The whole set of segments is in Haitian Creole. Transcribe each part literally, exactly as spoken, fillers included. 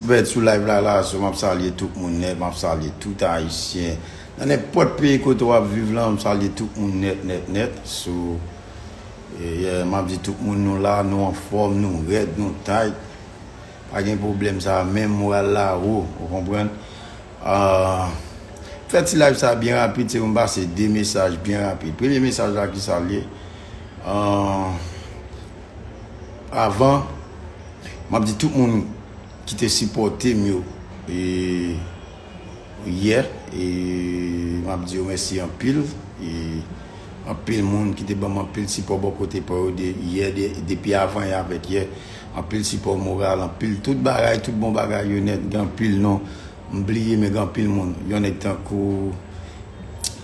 Fèt sou live la, la, so m ap salye tout moun nèt, m ap salye tout Ayisyen. Nan nenpòt peyi kote w ap viv la, m salye tout moun nèt, nèt, nèt. So, e, yeah, m ap di tout moun nou la, nou anfòm, nou rèd, nou tayt. Pa gen pwoblèm sa, menm moral la wo, ou konprann? Ah, fè ti live sa byen rapid, se pou m pase de mesaj byen rapid. Premye mesaj la ki sa l ye? Ah, avan, m ap di tout moun ki te sipòte m yo, e, yè, e, m ap di yo mèsi anpil. E, anpil moun ki te ban m anpil sipò bò kote pa yo de, yè, de, depi avan yè avèk yè. Anpil sipò moral, anpil tout bagay, tout bon bagay yo nèt, gen anpil non. M bliye, men gen anpil moun. Yon nèg tankou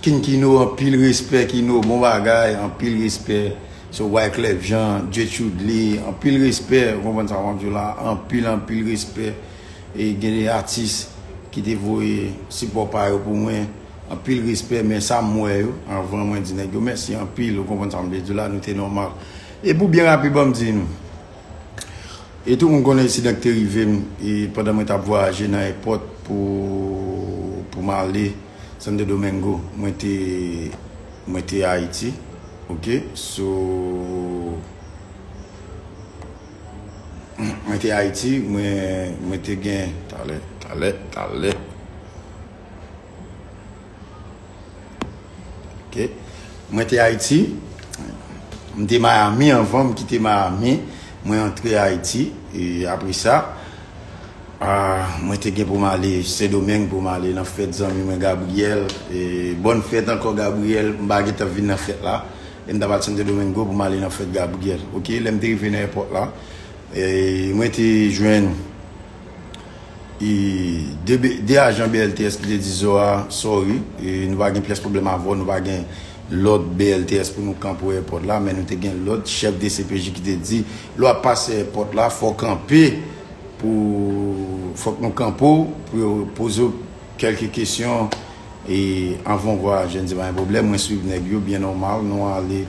King Kino, anpil respè, Kino, bon bagay, anpil respè. So, Wyclef Jean, Jay Chudley, anpil respè, ou konprann sa m ap di w la, anpil, anpil respè. E gen de atis ki te voye sipò pa yo pou mwen, anpil respè, men sa m wè yo, anvan mwen di nèg yo mèsi anpil, ou konprann sa m vle di w la, nou te nòmal. E pou byen rapid, ban m di nou. E tout moun konnen ensidan ki te rive m, e pandan mwen t ap vwayaje nan èpòt pou, pou m ale Santo Domingo, mwen te, mwen te Ayiti, oke? So, mwen te Ayiti, mwen, mwen te gen, talè, talè, talè. Oke. Mwen te Ayiti. M te Miami anvan m kite Miami. Mwen antre Ayiti. E apre sa, ah, mwen te gen pou m ale Sendomeng, pou m ale nan fèt zanmi mwen Gabriel. E bòn fèt ankò, Gabriel. M pa gentan vin nan fèt la. E m t ap al Santo Domingo pou m ale nan fèt Gabriel. Oke, lè m te rive nan èpòt la, e mwen te jwenn e de, de ajan B L T S ki te di Zoa, sorry, e nou pa gen pyès pwoblèm avè w, nou pa gen lòd B L T S pou nou kanpe w èpòt la, men nou te gen lòd chèf D C P J ki te di, lè w ap pase èpòt la, fò w kanpe pou, fòk nou kanpe w pou yo poze w kèlke kesyon. E anvan w vwayaje, m di pa gen pwoblèm, mwen swiv nèg yo byen nòmal, nou ale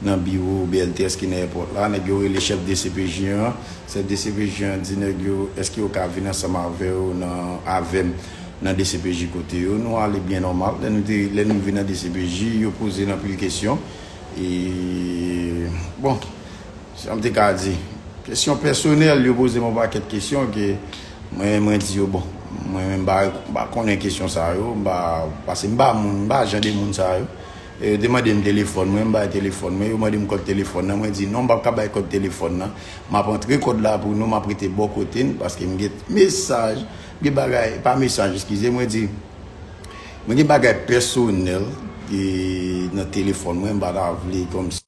nan biwo B L T S ki nan èpòt la. Nèg yo rele chèf D C P J an. Chèf D C P J an di nèg yo, èske yo ka vin ansanm avè yo nan, avè m nan D C P J kote yo. Nou ale byen nòmal. Lè nou te, lè nou rive nan D C P J, yo poze n anpil kesyon. E, bon, sa m te ka di. Kesyon pèsonèl, yo poze m yon pakèt kesyon ke mwen, mwen di yo, bon, mwen menm m pa, m pa konnen kesyon sa yo, m pa, paske m pa moun, m pa jan de moun sa yo. E yo te mande m telefòn mwen, m bay telefòn mwen, yo mande m kòd telefòn nan, mwen di non, m p ap ka bay kòd telefòn nan. M ap antre kòd la pou nou, m ap rete bò kote n, paske m gen mesaj, m gen bagay, pa mesaj, eskize, mwen di, mwen gen bagay pèsonèl, e, nan telefòn mwen, m pa ta vle kòmsi.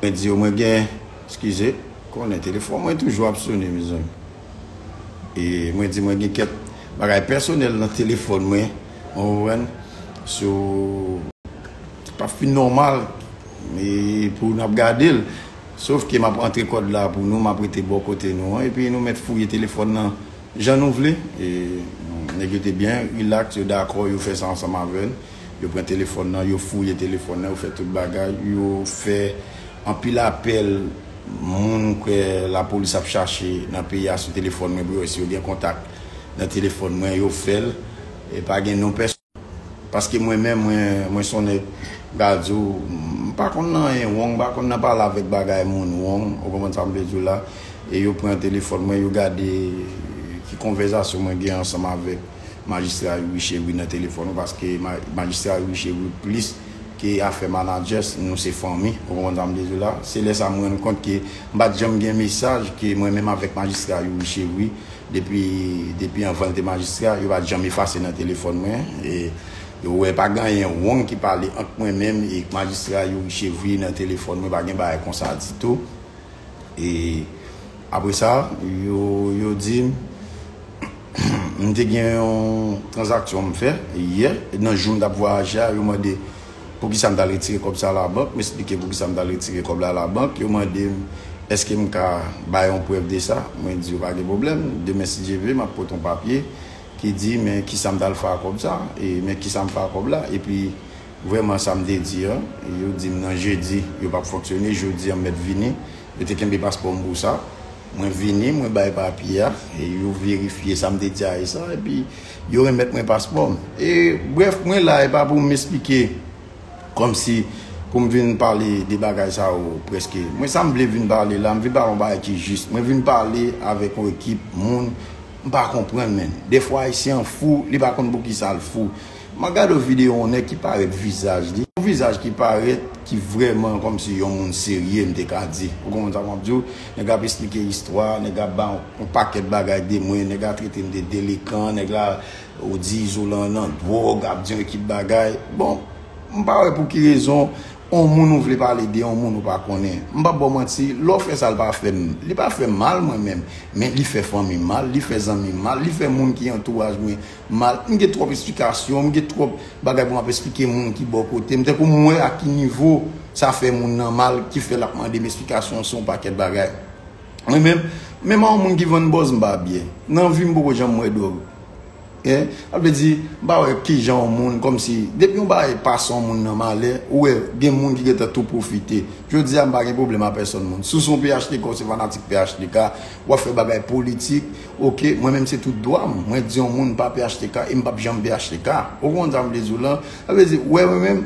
Mwen di yo, mwen gen, eskize, konnen telefòn mwen toujou ap sone, mezanmi. E mwen di, mwen gen kèk bagay pèsonèl nan telefòn mwen, ou konprann? So, pa fin nòmal, e pou n ap gade l. Sof ke m ap antre kòd la pou nou, m ap rete bò kote nou an, epi nou mèt fouye telefòn nan jan nou vle. E, nèg yo te byen rilaks, yo dakò, yo fè sa ansanm avè n. Yo pran telefòn nan, yo fouye telefòn nan, yo fè tout bagay, yo fè anpil apèl moun kwè lapolis ap chache nan peyi a sou telefòn mwen pou yo wè si yo gen kontak nan telefòn mwen, yo fè l. E pa gen non pèsonn. Paske mwen menm, mwen, mwen se yon nèg, m ka di w, m pa konn nan anyen wrong, m pa konn nan pale avèk bagay moun wrong, ou konprann sa m vle di w la. E yo pran telefòn mwen, yo gade ki konvèsasyon mwen gen ansanm avèk majistra Youri Chevry nan telefòn ou, paske ma-, majistra Youri Chevry plis ke afè manadjè, nou se fanmi, ou konprann sa m vle di w la. Se lè sa m rann kont ke m pa t janm gen mesaj ke mwen menm avèk majistra Youri Chevry, depi, depi anvan l te majistra, yo pa t janm efase nan telefòn mwen. E yo wè pa gen anyen wrong ki pale ant mwen menm e majistra Youri Chevry nan telefòn mwen, pa gen bagay konsa ditou. E apre sa, yo, yo di m, m te gen yon tranzaksyon m fè yè, nan jou m t ap vwayaje a, yo mande poukisa m t al retire kòb sa labank, m esplike poukisa m t al retire kòb la labank, yo mande m èske m ka bay yon prèv de sa, mwen di yo pa gen pwoblèm, demen si Dye vle, m ap pote yon papye ki di men kisa m t al fè ak kòb sa, e men kisa m fè ak kòb la, epi vrèman sa m te di an, yo di m nan jedi, yo p ap fonksyone, jodi an m mèt vini, yo te kenbe paspò m pou sa, Mwen vini, mwen bay papye a, e yo verifye sa m te di a e sa, epi yo renmèt mwen paspò m. E brèf, mwen la, e pa pou m esplike kòmsi pou m vin pale de bagay sa yo prèske. Mwen sa m vle vin pale la, m vin pale yon bagay ki jis. Mwen vin pale avèk yon ekip moun m pa konprann, menn. Defwa Ayisyen an fou, li pa konn poukisa l fou. M ap gade yon videyo yon nèg ki parèt vizaj li. Yon vizaj ki parèt ki vrèman kòmsi yon moun serye, m te ka di. Ou konprann sa m ap di w? Nèg ap esplike istwa, nèg ap ba yon pakèt bagay de mwen, nèg ap trete m de delenkan, nèg la ou di Izolan nan dwòg, ap di yon ekip bagay. Bon, m pa wè pou ki rezon yon moun ou vle pale de yon moun ou pa konnen. M p ap ba w manti, lè w fè sa, l pa fè m, li pa fè m mal mwen menm, men li fè fanmi m mal, li fè zanmi m mal, li fè moun ki antouraj mwen mal. M gen twòp esplikasyon, m gen twòp bagay pou m ap esplike moun ki bò kote m. Tankou m wè a ki nivo sa fè moun nan mal, ki fè l ap mande m esplikasyon sou yon pakèt bagay. Mwen menm, menm a yon moun ki vann bòz, m pa byen. Nan vi m poko janm wè dwòg. Hein? Sa vle di, m pa wè kijan yon moun, kòmsi, depi yon bagay pase yon moun nan malè, ou wè, gen moun ki gentan tou pwofite. Jodi a, m pa gen pwoblèm a pèsòn moun. Si w se yon P H T K, w se fanatik P H T K, w ap fè bagay politik, oke, mwen menm se tout dwa m. Mwen di yon moun pa P H T K e m p ap janm P H T K. Ou konprann sa m vle di w lan? Sa vle di, wè mwen menm,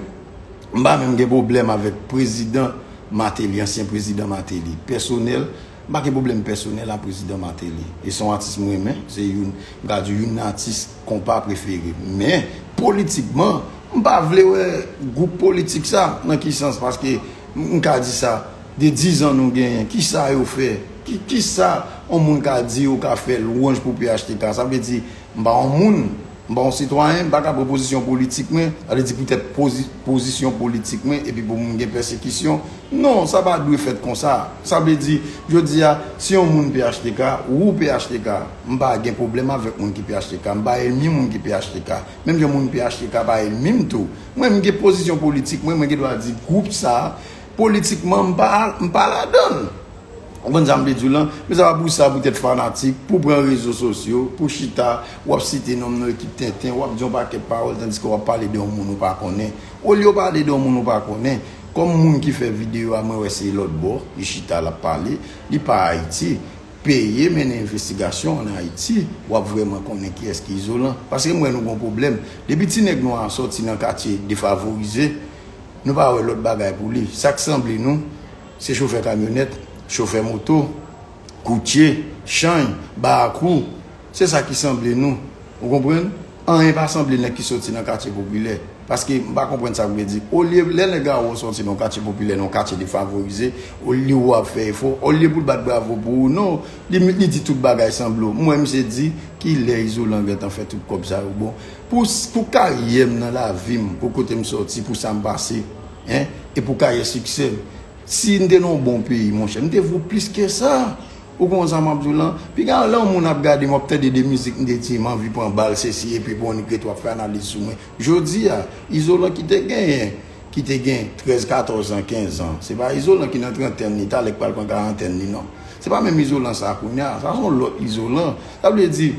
m pa menm gen pwoblèm avèk prezidan Martelly, ansyen prezidan Martelly. Pèsonèl, m pa gen pwoblèm pèsonèl a prezidan Martelly. E se yon atis m renmen, se youn, m ka di youn nan atis konpa prefere m. Men, politikman, m pa vle wè gwoup politik sa, nan ki sans, paske m, m ka di sa, de dizan nou genyen, kisa yo fè? Ki, kisa yon moun ka di ou ka fè lwanj pou P H T K? Sa vle di, m pa yon moun, m pa yon sitwayen, m pa ka pran pozisyon politik mwen, sa vle di poutèt pozi-, pozisyon politik mwen, epi pou m gen pèsekisyon. Non, sa pa dwe fèt konsa. Sa vle di, jodi a, si yon moun P H T K, ou P H T K, m pa gen pwoblèm avèk moun ki P H T K, m pa ènmi moun ki P H T K. Menm jan moun P H T K pa ènmi m tou. Mwen, m gen pozisyon politik mwen, mwen gen dwa di gwoup sa, politikman, m pa, m pa ladan l. Ou konprann sa m vle di w lan? Men se pa pou sa, poutèt fanatik, pou pran rezo sosyo, pou chita, w ap site non m nan ekip tenten, w ap di yon pakèt pawòl, tandiske w ap pale de yon moun ou pa konnen. Olye w pale de yon moun ou pa konnen, kòm moun ki fè videyo a, mwen wè se lòt bò, li chita, l ap pale, li pa Ayiti. Peye mennen envestigasyon ann Ayiti, w ap vrèman konnen kiyès ki Izolan. Paske m wè nou gon pwoblèm. Depi ti nèg nwa a sòti nan katye defavorize, nou pa wè lòt bagay pou li. Sa k sanble nou, se chofè kamyonèt, chofè moto, koutye, chanj, barakou. Se sa ki sanble nou. Ou konprann? Anyen pa sanble nèg ki soti nan katye popilè. Paske m pa konprann sa k vle di. Olye, lè nèg la wè w soti nan yon katye popilè, nan yon katye defavorize, olye w ap fè efò, olye pou l bat bravo pou ou, non, li, li di tout bagay sanble w. M wè misye di, kilè Izolan gentan fè tout kòb sa yo? Bon, pou, pou karyè m nan lavi m, pou kote m soti, pou sa m pase, hein, e pou karyè siksè m. Si m te nan yon bon peyi, monchè, m te vo plis ke sa. Ou konprann sa m ap di w lan? Piga lè yon moun ap gade m, w ap tande de mizik, m te di m anvi pran bal, sesi, epi pou yon nèg ret w ap fè analiz sou mwen. Jodi a, Izolan ki te genyen, ki te gen trèz, katòz an, kenz an, se pa Izolan ki nan trantèn li, talè k pral pran karantèn li, non. Se pa menm Izolan sa kounye a, sa se yon lòt Izolan. Sa vle di,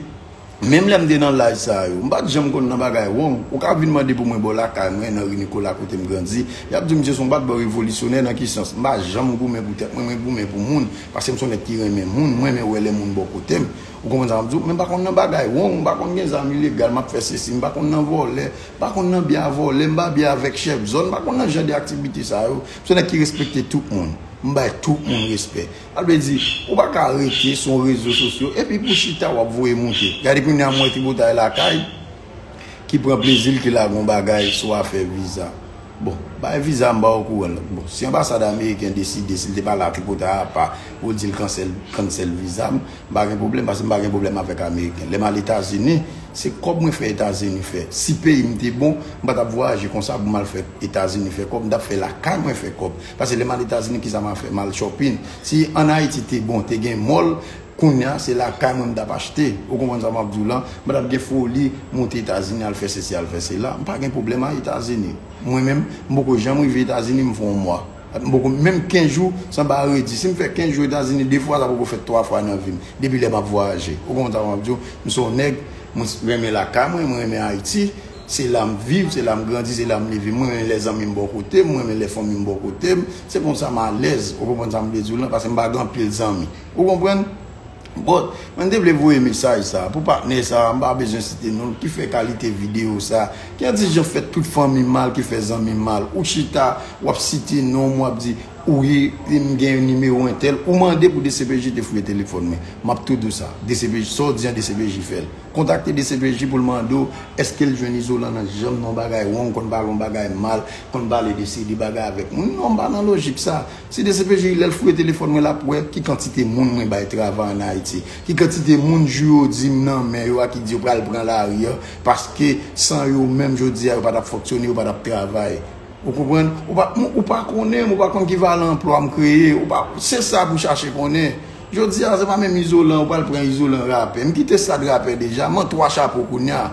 menm lè m te nan laj sa yo, m pa t janm konn nan bagay wrong. Ou ka vin mande pou mwen bò lakay mwen, nan ri Nikola kote m grandi. Y ap di m, "Jason, ou pa t bò revolisyonè nan ki sans?" M pa janm goumen pou tèt mwen, mwen goumen pou moun. Paske m se yon nèg ki renmen moun, m renmen wè lè moun bò kote m. Ou konprann sa m ap di w? Men m pa konn nan bagay wrong, m pa konn gen zam ilegal, m ap fè sesi, m pa konn nan vòlè, m pa konn nan byen a vòlè, m pa byen avèk chèf zòn, m pa konn nan jan de aktivite sa yo. M se yon nèg ki respekte tout moun. M bay tout moun respè. Sa vle di, ou pa ka rete sou rezo sosyo epi pou chita w ap voye moute. Gade kounye a m wè tripotay lakay ki pran plezi l ki lage yon bagay sou afè viza. Bon, bay viza m pa okoran l. Bon, si anbasad ameriken deside, si l te pale a tripotay apa pou l di l cancel, cancel viza m, m pa gen pwoblèm, paske m pa gen pwoblèm avèk ameriken. Lè m al Etazini, se kòb mwen fè Etazini fè. Si peyi m te bon, m pa t ap vwayaje konsa pou m al fè Etazini fè kòb, m t ap fè lakay mwen fè kòb. Paske lè m al Etazini, kisa m al fè? M al shopping. Si ann Ayiti te bon, te gen mall, kounye a, se lakay mwen m t ap achte. Ou konprann sa m ap di w lan? M pa t ap gen foli monte Etazini, al fè sesi, al fè sela. M pa gen pwoblèm a Etazini. Mwen menm, m poko janm rive Etazini, m fè yon mwa. M poko, menm kenz jou, se anba redi. Si m fè kenz jou Etazini de fwa, sa poko fèt twa fwa nan vi m. Depi lè m ap vwayaje. Ou konprann sa m ap di w? M se yon nèg, mwen renmen lakay mwen, mwen renmen Ayiti. Se la m viv, se la m grandi, se la m leve. Mwen renmen lè zanmi m bò kote m, mwen renmen lè fanmi m bò kote m. Se konsa m alèz. Ou konprann sa m vle di w lan? Paske m pa gen anpil zanmi. Ou konprann? But, mwen te vle voye mesaj sa pou patnè sa, m pa bezwen site non l, ki fè kalite videyo sa, ki an ti jan fè tout fanmi mal, ki fè zanmi mal. Ou chita, w ap site non m, w ap di, wi, m gen nimewo entèl. Ou mande pou D C P J te fouye telefòn mwen. M ap tou di w sa. D C P J, sa w di an, D C P J fè l. Kontakte D C P J pou l mande w, èske l jwenn Izolan nan janm nan yon bagay wrong, konn pale yon bagay mal, konn pale de seri de bagay avèk moun. Non, m pa nan lojik sa. Si D C P J lè l fouye telefòn mwen, l ap wè ki kantite moun mwen bay travay ann Ayiti, ki kantite moun jou yo di m nan men yo a ki di yo pral pran lari a, paske san yo menm jodi a yo pa t ap fonksyone, yo pa t ap travay. Ou konprann? Ou pa, ou pa konnen m, ou pa konn ki valè anplwa m kreye, ou pa, se sa pou w chache konnen. Jodi a, se pa menm Izolan, ou pral pran Izolan rapè. M kite stad rapè deja, m an twa chapo kounye a.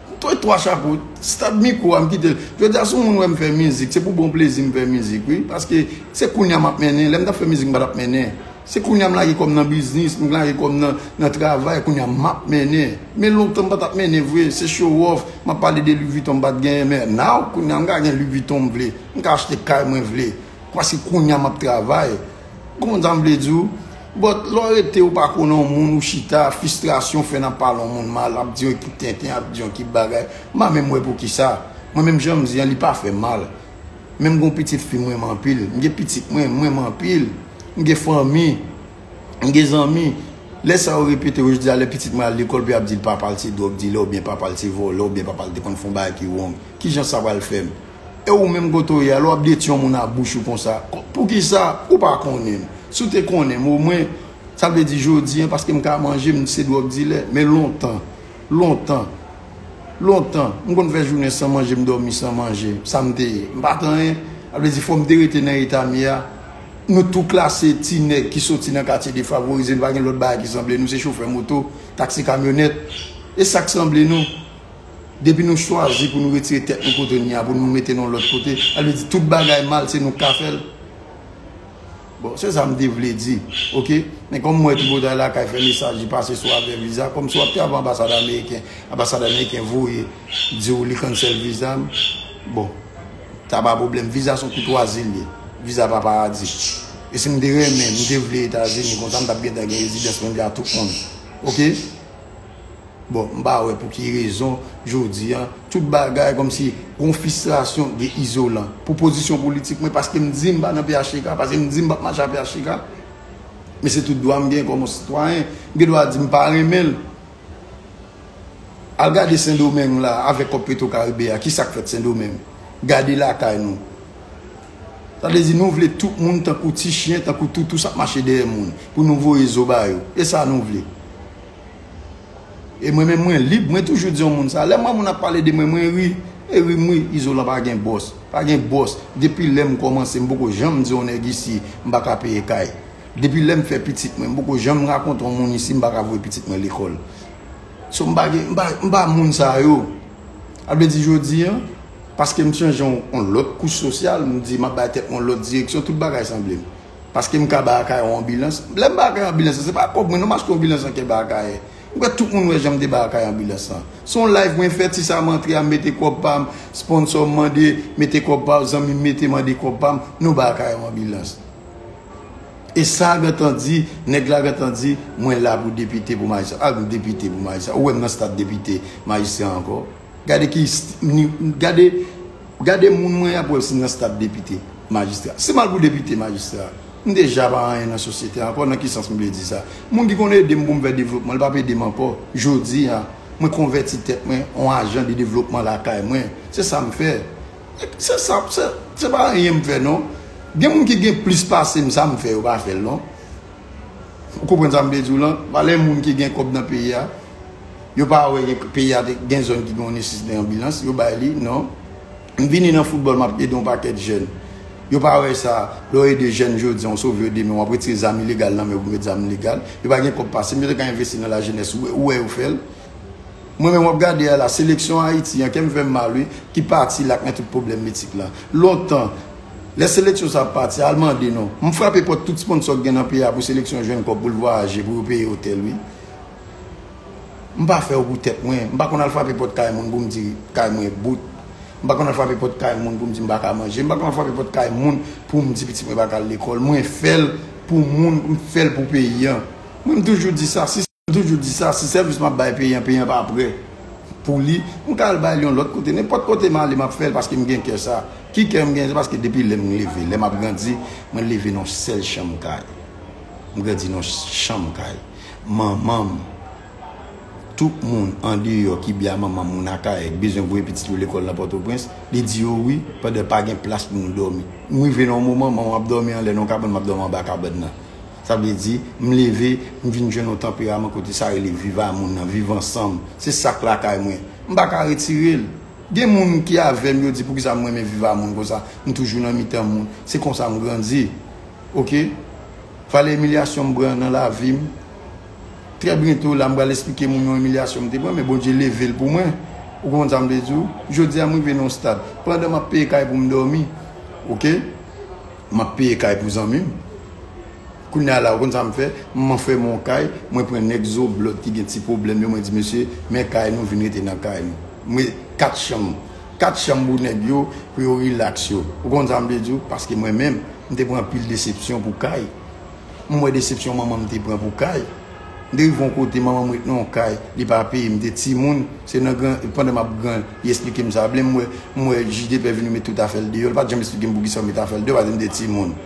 M tou twa chapo, stad mikwo a, m kite l. Jodi a, si yon moun wè m fè mizik, se pou bon plezi m fè mizik, wi. Paske se kounye a m ap mennen. Lè m t ap fè mizik, m pa t ap mennen. Se kounye a m lage kò m nan biznis, m lage kò m nan, nan travay, kounye a m ap mennen. Men lontan m pa t ap mennen vre, se show off, m ap pale de Louis Vuitton m pa t genyen, men now, kounye a m ka gen Louis Vuitton m vle, m ka achte kay mwen vle, paske kounye a m ap travay. Konprann sa m vle di w? But lè w rete ou pa konnen yon moun, ou chita, fristrasyon fè n ap pale yon moun mal, ap di yon ekip tenten, ap di yon ekip bagay. M pa menm wè poukisa. Mwen menm jan m di an, li pa fè mal. Men m gen yon pitit fi m renmen anpil. M gen pitit mwen, m renmen anpil. M gen fanmi. M gen zanmi. Lè sa yo repete yo, jodi a lè pitit mwen al lekòl, pou y ap di l papa l se dwòg dilè, oubyen papa l se vòlè, oubyen papa l te konn fè yon bagay ki wrong. Kijan sa pral fè m? E ou menm kote w ye a, lè w ap detwi yon moun a bouch ou konsa, poukisa ou pa konnen m? Si w te konnen m, omwen, sa vle di jodi a, paske m ka manje, m se dwòg dilè. Men lontan, lontan, lontan, m konn fè jounen san manje, m dòmi san manje. Sa m te ye. M pa t anyen. Sa vle di fò m te rete nan eta m ye a. Nou tou klase ti nèg ki soti nan katye defavorize, nou pa gen lòt bagay ki sanble nou, se chofè moto, taksi, kamyonèt. E sa k sanble nou. Depi nou chwazi pou nou retire tèt nou kote n ye a, pou nou mete nou lòt kote, sa vle di tout bagay mal, se nou k ka fè l. Bon, se sa m te vle di, oke? Men kòm m wè Tripotay Lakay fè mesaj li pase sou afè viza, kòm si w ap travay anbasad ameriken, anbasad ameriken voye di w li cancel viza m, bon, sa pa pwoblèm. Viza se yon koutwazi l ye. Viza pa paradi. E si m te renmen, m te vle Etazini, konsa m t ap gentan gen rezidans mwen vle a tout moun. Oke? Bon, m pa wè pou ki rezon, jodi a, tout bagay kòmsi gon fristrasyon de Izolan. Pou pozisyon politik mwen, paske m di m pa nan P H T K, paske m di m p ap mache a P H T K. Men se tout dwa m gen kòm yon sitwayen. M gen dwa di m pa renmen l. Al gade Sendomeng la, avèk kòb Petro Caribe a, kisa k fèt Sendomeng? Gade lakay nou. Sa vle di nou vle tout moun tankou ti chen, tankou toutou s ap mache dèyè moun, pou nou voye zo ba yo. E sa nou vle. E mwen menm mwen lib, mwen toujou di yon moun sa. Lè m wè moun ap pale de mwen, mwen ri. E ri m ri, Izolan pa gen bòs. Pa gen bòs. Depi lè m kòmanse, m poko janm di yon nèg isi, m pa ka peye kay. Depi lè m fè pitit mwen, m poko janm rakonte yon moun isi, m pa ka voye pitit mwen lekòl. So m pa gen, m pa, m pa moun sa yo. Sa vle di jodi a, paske m chanje yon, yon lòt kouch sosyal, m di m ap bay tèt mwen yon lòt direksyon, tout bagay sanble m. Paske m ka bay kay yon anbilans. Lè m bay kay yon anbilans, se pa kòb mwen non m achte yon anbilans an kè bay kay. M kwè tout moun wè jan m te bay kay anbilans lan. Se yon live mwen fè, ti sa m antre a, m mete kòb pa m, sponsò m mande, mete kòb pa w, zanmi m mete, mande kòb pa m, nou bay kay yon anbilans. E sa gentan di, nèg la gentan di, mwen la pou depite, pou majistra. A, pou depite, pou majistra. Ou wè m nan stad depite, majistra ankò? Gade ki, gade, gade moun mwen ap wè si nan stad depite, majistra. Si m al pou depite, majistra, m deja pa anyen nan sosyete a ankò, nan ki sans m vle di sa? Moun ki konn ede m pou m fè devlopman, li p ap ede m ankò. Jodi a, mwen konvèti tèt mwen an ajan de devlopman lakay mwen. Se sa m fè. Se sa, se, se pa anyen m fè non. Gen moun ki gen plis pase m, sa m fè, yo pa fè l non. Ou konprann sa m vle di w lan? Valè moun ki gen kòb nan peyi a, yo pa wè gen, peyi a te, gen zòn ki gen yon nesesite anbilans, yo bay li, non. M vini nan foutbòl, m ap ede yon pakèt jèn. Yo pa wè sa, lè w ede jèn jodi a, w sove yo demen, w ap retire zam ilegal nan men yo pou met zam legal. Yo pa gen kòb pase m, yo te ka envesti nan lajenès, ou, ou wè yo fè l. Mwen menm w ap gade a la, seleksyon Ayiti an, kè m fè m mal wi, ki pati la k nan tout pwoblèm etik la. Lontan, lè seleksyon sa ap pati, al mande non. M frape pòt tout sponsò k gen nan peyi a pou seleksyon jwenn kòb pou l vwayaje, pou yo peye otèl wi. M pa fè yo pou tèt mwen. M pa konn al frape pòt kay moun pou m di kay mwen bout. M pa konn al frape pòt kay moun pou m di m pa ka manje. M pa konn al frape pòt kay moun pou m di pitit mwen pa ka al lekòl. Mwen fè l pou moun, m fè l pou peyi an. Mwen, m toujou di sa, si, m toujou di sa, si sèvis m ap bay peyi an, peyi an pa prè pou li, m ka al bay li yon lòt kote. Nenpòt kote m ale, m ap fè l paske m gen kè sa. Ki kè m gen? Se paske depi lè m leve, lè m ap grandi, mwen leve nan yon sèl chanm kay. M grandi nan yon chanm kay. Manman m, tout moun andeyò ki byen manman m, moun Akayè, ki bezwen voye pitit yo lekòl nan Pòtoprens, li di yo wi, pandan pa gen plas pou nou dòmi. M rive nan yon moman, manman m ap dòmi anlè nan yon kabann, m ap dòmi anba kabann nan. Sa vle di, m leve, m vin jwenn yon tanperaman kote sa rele viv a moun nan, viv ansanm. Se sa k lakay mwen. M pa ka retire l. Gen moun ki avè m, yo di poukisa m renmen viv a moun konsa. M toujou nan mitan moun. Se konsa m grandi. Oke? Valè imilyasyon m pran nan lavi m. Trè byento la, m pral esplike moun yon imilyasyon m te pran, men Bondye leve l pou mwen. Ou konprann sa m vle di w? Jodi a, m rive nan yon stad. Pandan m ap peye kay pou m dòmi, oke? M ap peye kay pou zanmi m. Kounye a la, ou konn sa m fè? M anfème yon kay, mwen pran nèg zoblòd ki gen ti pwoblèm yo, mwen di, mesye, men kay nou, vin rete nan kay nou. Mwen, kat chanm. Kat chanm pou nèg yo, pou yo rilaks yo. Ou konn sa m vle di w? Paske mwen menm, m te pran anpil desepsyon pou kay. M wè desepsyon manman m te pran pou kay. M te rive yon kote, manman m ret nan yon kay, li pa peye, m te timoun. Se nan gran, pandan m ap gran, li esplike m sa. Blen m wè, m wè jij de pè vini met tout afè l deyò. Li pa t janm esplike m poukisa yo met afè l deyò, paske m te timoun.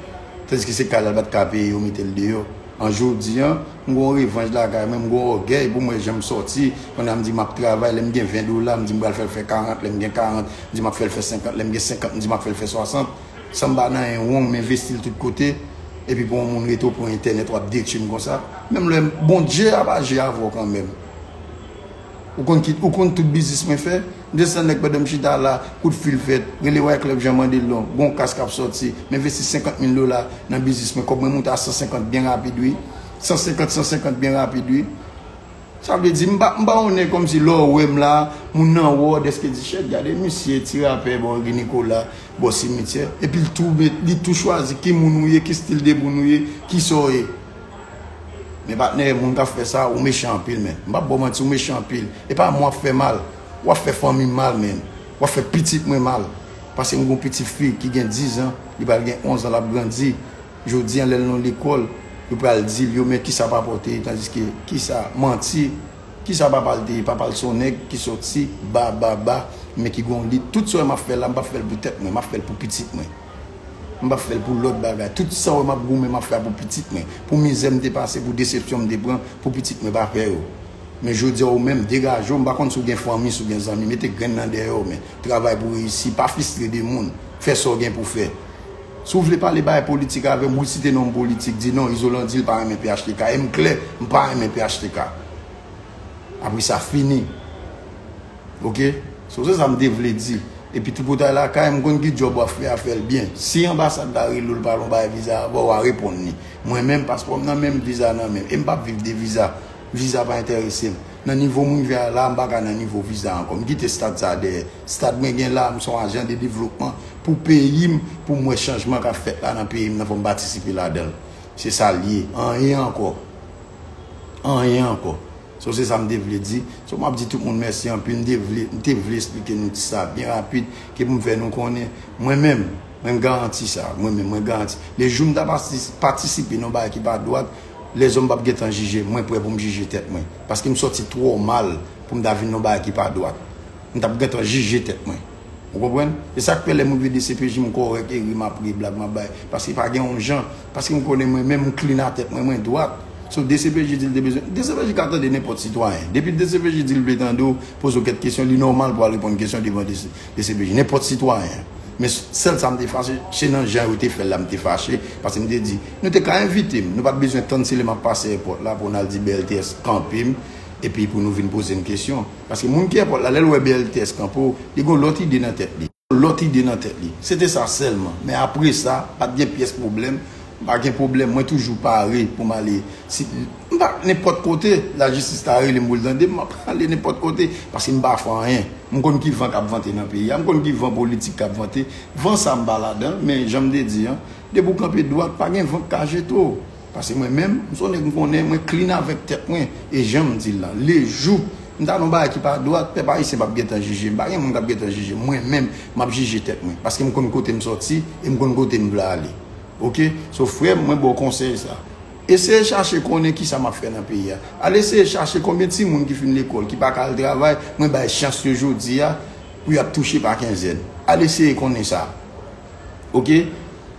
Tandiske se kay la, li pa t ka peye, yo mete l deyò. An jodi an, m gon revanj lakay mwen, m gon ògèy pou mwen jan m sòti. Pandan m di m ap travay, lè m gen ven dola, m di m pral fè l fè karant, lè m gen karant, m di m ap fè l fè senkant, lè m gen senkant, m di m ap fè l fè swasant. San m pa nan anyen wrong, m envesti l tout kote. Epi pou yon moun rete w pran entènèt, w ap detwi m konsa. Menm lè m, Bondye ap aji avè w kanmenm. Ou konn ki, ou konn tout biznis mwen fè? M desann nèg pandan m chita la, kout fil fèt, rele Wyclef Jean mande l non, gon kas k ap sòti, m envesti senkant mil dola nan biznis mwen, kòb mwen moute a san senkant byen rapid wi. San senkant, san senkant byen rapid wi. Sa vle di, m pa, m pa on nèg kòmsi lè w wè m la, moun nan wè w, dèske di, shit, gade misye, ti rapè, bò Guy Nicolas, bò simityè. Epi l tou met, li tou chwazi ki moun ou ye, ki stil de moun ou ye, kisa w ye. Men patnè, moun k ap fè sa, ou mechan anpil, men. M p ap ba w manti, ou mechan anpil. E pa mwen w ap fè mal. W ap fè fanmi m mal, men. W ap fè pitit mwen mal. Paske m gen yon pitit fi ki gen diz an, li pral gen onz an, l ap grandi. Jodi an, lè l nan lekòl, yo pral di l, yo, men kisa papa w te ye, tandiske, kisa, manti, kisa papa l te ye, papa l se yon nèg ki sòti ba, ba, ba, men ki gen yon lit. Tout sa w wè m ap fè la, m p ap fè l pou tèt mwen, m ap fè l pou pitit mwen. M p ap fè l pou lòt bagay. Tout sa w wè m ap goumen, m ap fè a pou pitit mwen. Pou mizè m te pase, pou desepsyon m te pran, pou pitit mwen pa pè yo. Men jodi a, ou menm, degaje w, m pa konn si w gen fanmi, si w gen zanmi, mete grenn nan dèyè w, men travay pou reyisi, pa fistre de moun, fè sa w gen pou fè. Si w vle pale bagay politik avè m, wi, site non m politik, di non, Izolan di l pa renmen P H T K, e m klè, m pa renmen P H T K. Apre sa fini. Oke? So, se sa m te vle di. Epi tripotay lakay, m konn ki djòb w ap fè a, fè l byen. Si anbasad la rele w, l pale yon bagay viza avè w, w a reponn li. Mwen menm, paspò m nan men m, viza nan men m. E m p ap viv de viza. Viza pa enterese m. Nan nivo m rive a la, m pa ka nan nivo viza ankò. M kite stad sa a dèyè. Stad mwen gen la, m se yon ajan de devlopman pou peyi m, pou m wè chanjman k ap fèt la nan peyi m nan, fò m patisipe ladan l. Se sa l ye. Anyen ankò. Anyen ankò. So, se sa m te vle di. So, m ap di tout moun mèsi anpil. M te vle, m te vle esplike nou ti sa byen rapid, ke pou m fè nou konnen. Mwen menm, mwen m garanti sa. Mwen menm, mwen garanti. Lejou m ta pati-, patisipe nan bagay ki pa dwat, lèzòm p ap gentan jije m. Mwen prè pou m jije tèt mwen. Paske m sòti twò mal pou m ta vin nan bagay ki pa dwat. M t ap gentan jije tèt mwen. Ou konprann? E sa k fè lè m rive D C P J, m kòrèk, e ri m ap ri, blag m ap bay. Paske pa gen yon jan. Paske m konnen mwen menm, m clean a tèt mwen, mwen dwat. So, D C P J di l te bezwen. D C P J ka tande nenpòt sitwayen. Depi D C P J di l vle tande w, poze w kèk kesyon, li nòmal pou al reponn kesyon devan D C P J. Nenpòt sitwayen. Men sèl sa m te fache, se nan jan yo te fè l la m te fache. Paske m te di, nou te ka envite m. Nou pa t bezwen tann se lè m ap pase èpòt la pou n al di B L T S kanpe m, epi pou nou vin poze m kesyon. Paske moun ki èpòt la, lè l wè B L T S kanpe w, li gen yon lòt ide nan tèt li. Lòt ide nan tèt li. Se te sa sèlman. Men apre sa, pa t gen pyès pwoblèm. M pa gen pwoblèm. Mwen toujou pare pou m ale. Si, m pa, nenpòt kote, lajistis ta rele m pou l tande m, m ap ale nenpòt kote. Paske m pa fè anyen. M konn ki van k ap vante nan peyi a. M konn ki van politik k ap vante. Van sa m pa ladan l, men jan m te di an, depi w kanpe dwat, pa gen van k ka jete w. Paske mwen menm, m se yon nèg m konnen, mwen clean avèk tèt mwen. E jan m di l lan, lejou m ta nan yon bagay ki pa dwat, pèp ayisyen p ap gentan jije m. Pa gen moun k ap gentan jije m. Mwen menm, m ap jije tèt mwen. Paske m konn kote m sòti e m konn kote m vle ale. Oke? So, frè m, mwen ba w konsèy sa. Eseye chache konnen kisa m ap fè nan peyi a. Al eseye chache konbyen timoun ki fin lekòl, ki pa ka al travay, mwen bay chans yo jodi a pou y ap touche pa kenzèn. Al eseye konnen sa. Oke?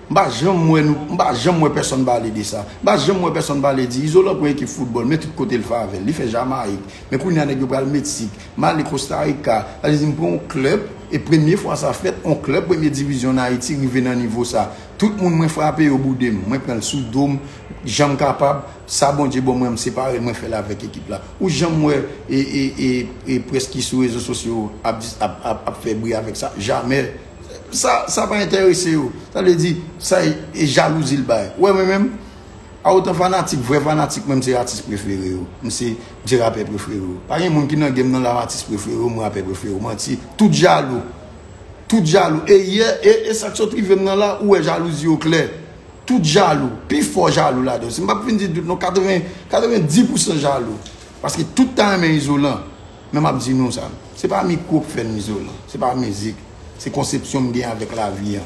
M pa janm wè nou, m pa janm wè pèsonn pale de sa. M pa janm wè pèsonn pale di Izolan pran ekip foutbòl, men tout kote l fè avè l. Li fè Jamayik. Men kounye a nèg yo pral Meksik. M ale Kosta Rika. Sa vle di m pran yon klèb, e premye fwa sa fèt, yon klèb premye divizyon an Ayiti rive nan nivo sa. Tout moun mwen frape yo boude m. Mwen pran l sou do m, jan m kapab. Sa Bondye ban mwen, m separe l, mwen fè l avèk ekip la. Ou janm wè e, e, e, e près ki sou rezo sosyo ap, di- ap, ap, ap fè bri avèk sa? Jamè. Sa, sa pa enterese yo. Sa vle di, sa e, e jalouzi l bay. Ou wè mwen menm, a otan fanatik, vrè fanatik mwen, m se atis prefere yo. M se, m se rapè prefere yo. Pa gen moun ki nan game nan la, m atis prefere yo, m rapè prefere yo. Manti. Tout jalou. Tout jalou. E yè, e, e sa k sot rive m nan la, ou wè jalouzi yo klè. Tout jalou. Pi fò jalou ladan yo. Si m p ap vin di tout non, katreven, katreven di pousan jalou. Paske tout ta renmen Izolan. Men m ap di nou sa. Se pa mikwo k fè n Izolan. Se pa mizik. Se konsepsyon m gen avèk lavi an.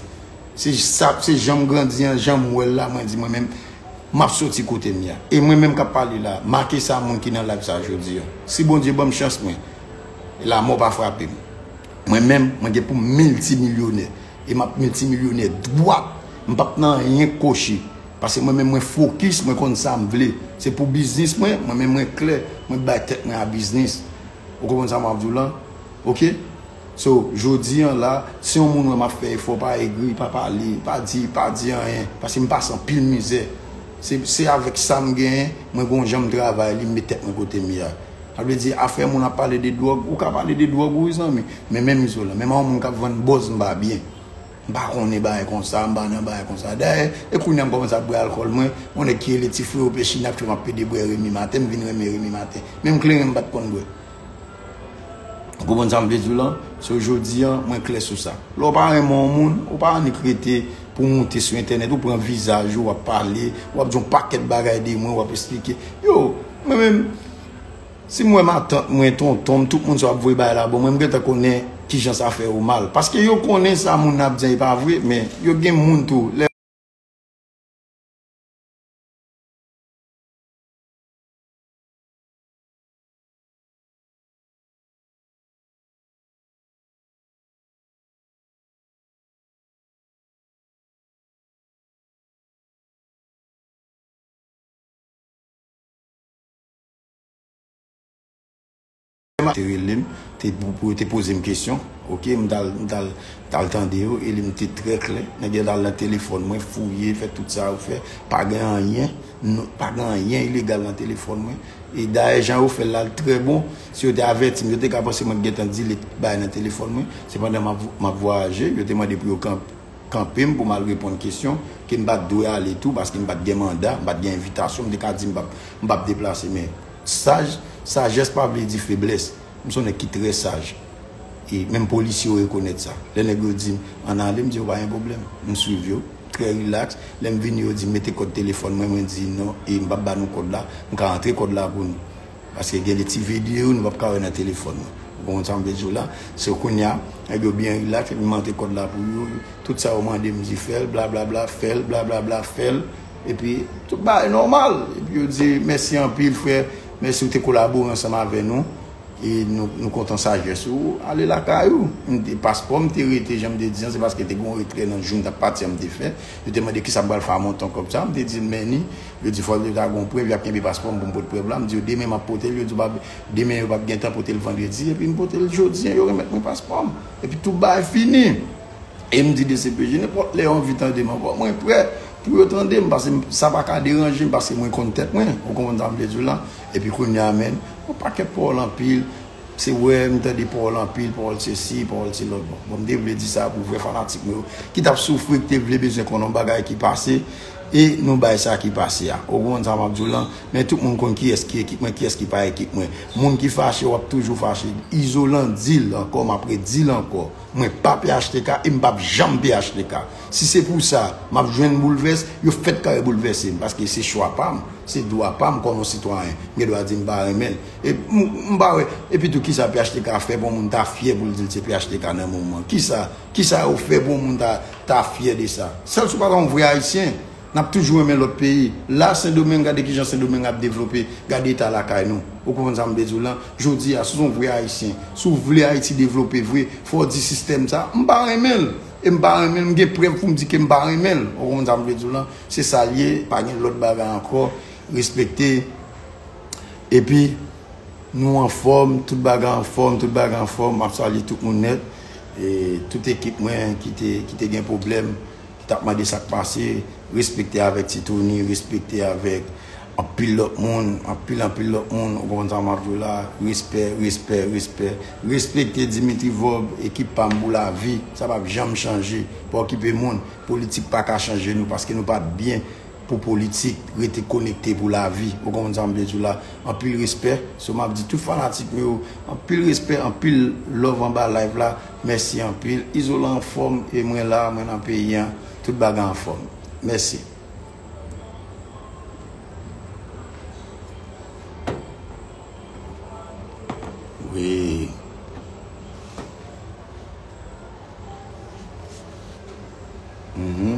Se sa, se jan m grandi an, jan m wè l la, mwen di mwen menm, m ap soti kote m ye a. E mwen menm k ap pale la, make sa moun ki nan live sa jodi a. Si Bondye ban m chans mwen, lamò pa frape m. Mwen menm, mwen gen pou m miltimilyonè. E m ap miltimilyonè dwat. M p ap nan anyen koche. Paske mwen menm, mwen fokis, mwen konn sa m vle. Se pou biznis mwen, mwen menm mwen klè, mwen bay tèt mwen a biznis. Ou konprann sa m ap di w lan? Oke? So, jodi an la, si yon moun wè m ap fè efò, pa egri, pa pale, pa di, pa di anyen. Paske m pase anpil mizè. Se, se avèk sa m genyen, mwen gon jan m travay li, m met tèt mwen kote m ye a. Sa vle di, afè moun ap pale de dwòg, ou ka pale de dwòg, wi zanmi. Men menm Izolan, menm a yon moun k ap vann bòz, m pa byen. M pa konnen bagay konsa, m pa nan bagay konsa. Dayè, e kounye a m kòmanse ap bwè alkòl mwen, yon nèg ki rele ti freo Pechina k fè m ap pede bwè Remi Maten, m vin renmen Remi Maten. Menm kleren m pa t konn bwè. Ou konprann sa m vle di w lan? So, jodi an, mwen klè sou sa. Lè w pa renmen yon moun, ou pa annik rete pou w moute sou entènèt, ou pran vizaj ou, w ap pale, w ap di yon pakèt bagay de mwen, w ap esplike. Yo, mwen menm, si m wè matant mwen, tonton m, tout moun sa w ap voye bagay la ban mwen, m gentan konnen kijan sa fè yo mal. Paske yo konnen sa moun nan ap di an e pa vre, men yo gen moun tou. Lè Te rele m, te pou, pou yo te poze m kesyon, oke, m t al, m t al, t al tande yo, e li m te trè klè. Nèg yo t al nan telefòn mwen, fouye, fè tout sa yo fè, pa gen anyen, non, pa gen anyen ilegal nan telefòn mwen. E dayè, jan yo fè l la, l trè bon. Si yo te avèti m, yo te ka panse mwen t gentan delete bagay nan telefòn mwen. Se pandan m ap, m ap vwayaje, yo te mande pou yo kanpe, kanpe m pou m al reponn kesyon, ke m pa t dwe ale tou, paske m pa t gen manda, m pa t gen envitasyon, m te ka di m p ap, m p ap deplase. Men saj, sajès pa vle di feblès. M se yon nèg ki trè saj. E menm polisye yo rekonèt sa. Lè nèg yo di m, "Ann ale," m di yo, "Pa gen pwoblèm." M swiv yo, trè rilaks. Lè m vini, yo di m, "Mete kòd telefòn mwen." Mwen di, "Non, e m p ap ba nou kòd la. M ka antre kòd la pou nou." Paske gen de ti videyo nou p ap ka wè nan telefòn nou. Ou konprann sa m vle di w la? Se kounye a, nèg yo byen rilaks, epi m antre kòd la pou yo. Tout sa yo mande m di fè l, blablabla, fè l, blablabla, fè l. Epi, tout bagay nòmal. Epi yo di, "Mèsi anpil, frè. Mèsi ou te kolabore ansanm avè nou." E nou, nou kontan sajès ou, ale lakay ou. M te, paspò m te rete, jan m te di an, se paske te gen yon retrè nan jou m t ap pati an m te fè. Yo te mande kisa m pral fè a montan kòb sa, m te di l men ni. Yo di fò l ta gen yon prèv, y ap kenbe paspò m pou m pote prèv la. M di yo demen m ap pote l, yo di pa, demen yo p ap gen tan pote l vandredi, epi m pote l jodi an, yo remèt mwen paspò m. Epi tout bagay fini. E m di D C P J, nenpòt lè yo anvi tande m ankò, mwen prè pou yo tande m, paske m- sa pa ka deranje m, paske mwen konn tèt mwen, ou konprann sa m vle di w lan. Epi kounye a, menn, yon pakèt pawòl anpil, se wè m tande pawòl anpil, pawòl sesi, pawòl se lòt. Bon, bon, m te vle di sa pou vrè fanatik mwen yo, ki t ap soufri, ki te vle bezwen konnen yon bagay ki pase, e nou bay sa ki pase a. Ou konprann sa m ap di w lan, men tout moun konn kiyès ki ekip mwen, kiyès ki pa ekip mwen. Moun ki fache, w ap toujou fache. Izolan di l ankò, m ap redi l ankò. Mwen pa P H T K e m p ap janm P H T K. Si se pou sa, m ap jwenn boulvès, yo fèt kare boulvèse m, paske se chwa pa m, se dwa pa m kòm yon sitwayen. M gen dwa di m pa renmen l. E m, m pa wè, epi tou kisa P H T K fè pou yon moun ta fyè pou l di l se P H T K nan moman? Kisa, kisa yo fè pou yon moun ta, ta fyè de sa? Sèl si w pa ta yon vrè ayisyen. N ap toujou renmen lòt peyi. La, Sendomeng, gade kijan Sendomeng ap devlope, gade eta lakay nou. Ou konprann sa m vle di w lan? Jodi a, si w se yon vrè Ayisyen, si w vle Ayiti devlope vre, fò w di sistèm sa, m pa renmen l. E m pa renmen l, m gen prèv pou m di ke m pa renmen l. Ou konprann sa m vle di w lan? Se sa l ye, pa gen lòt bagay ankò. Respekte. Epi, nou anfòm, tout bagay anfòm, tout bagay anfòm. M ap salye tout moun nèt. E tout ekip mwen ki te, ki te gen pwoblèm, ki t ap mande sa k pase, respekte avèk Ti Tony, respekte avèk anpil lòt moun, anpil, anpil lòt moun, ou konprann sa m ap di w la, respè, respè, respè. Respekte Dimitri Vorbe, ekip pa m pou lavi, sa p ap janm chanje. Pa okipe moun, politik pa ka chanje nou, paske nou pa t byen pou politik, rete konekte pou lavi. Ou konprann sa m vle di w la? Anpil respè. So, m ap di tout fanatik mwen yo, anpil respè, anpil love anba live la. Mèsi anpil. Izolan anfòm e mwen la, mwen nan peyi an. Tout bagay anfòm. Mèsi. Wi. Mhm.